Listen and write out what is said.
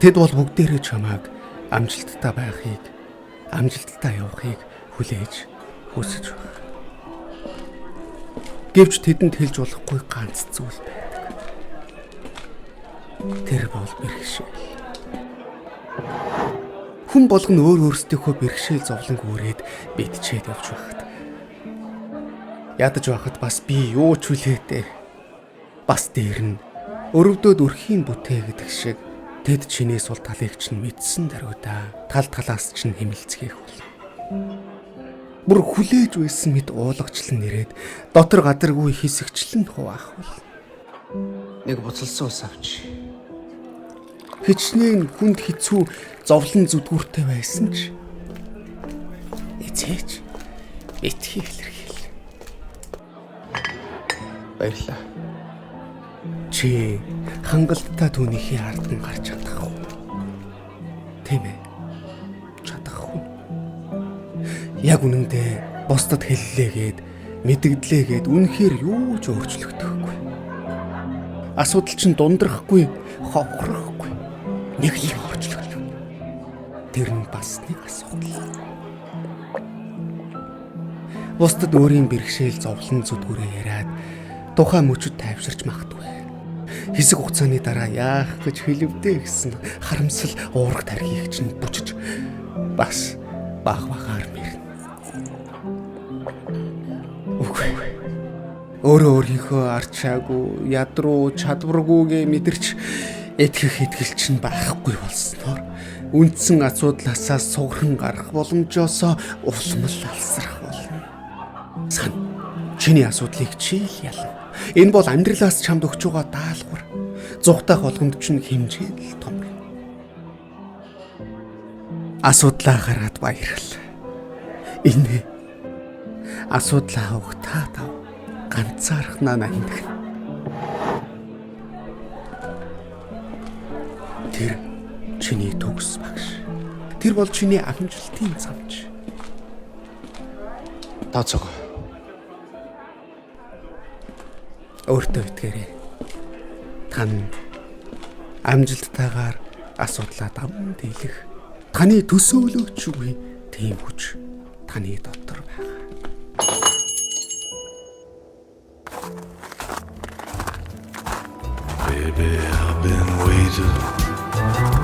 Тэд бол бүгдээрээ чамайг амжилттай байхыг, амжилттай явахыг хүлээж хүсэж байна. Гэвч тэдэнд хэлж болохгүй ганц зүйл байдаг. Тэр бол бэрхшээл. Хүн болгон өөр өөрсдийнхөө бэрхшээл зовлонг үүрээд битчээд явж байхад ядаж байхад бас би юу ч хүлээтэй. Бас дээр нь өрөвдөөд өрхийн бүтээ гэдэг шиг тэд чиний сул талыг чинь мэдсэн даруйдаа тал талаас чинь хэмэлцгээх болно. Бүр хүлээж байсан мэт уулгачлан нэрээд дотор гадаргүй хэсэгчлэн хуваах бол. Нэг буцалсан ус авч. Хичнээн хүнд хэцүү зовлон зүдгүүртэй байсан ч эцээч битгий илэрхийл. Баярлалаа. Чи хангалттай түүнийхээ ард нь гарч чадахгүй. Тийм ээ. Чадахгүй. Яг үнэндээ бусдад хэллээгээд мэдэгдлээгээд үнэхээр юу ч өөрчлөгдөхгүй. Асуудал чинь дундрахгүй, ховхрохгүй. Нэг л өөрчлөгдөх. Тэр нь бас нэг асуудал. Бусдад өөрийн бэрхшээл зовлон зүдгүүрээ яриад тухайн мөчөд тайвширч магадгүй. Хэсэг хугацааны дараа яах гэж хэлвдэ гэсэн харамсал уурах тархийг чинь бүчиж бас баг багаар мэрнэ. Үгүй. Өөрөө өөрийнхөө арчаагүй, ядруу, чадваргүйгээ мэдэрч итгэх итгэл чинь байхгүй болсноор үндсэн асуудлаасаа сугархан гарах боломжоосоо улмал алсрах болно. Сан, чиний асуудлыг чи л ялна. Энэ бол амьдралаас чамд өгч байгаа даалгавар. Зүхтах болгонд чинь хэмжээ л томорно. Асуудлаа хараад баярл. Энэ асуудлаа угтаа тав ганцаархнаа нандагна. Тэр чиний төгс багш. Тэр бол чиний амжилтын замч. Тооцоог. Өөртөө итгээрэй. Танд амжилттайгаар асуудлаа даван дийлэх таны төсөөлөгчгүй тийм хүч таны дотор байгаа. Baby, I've been waiting.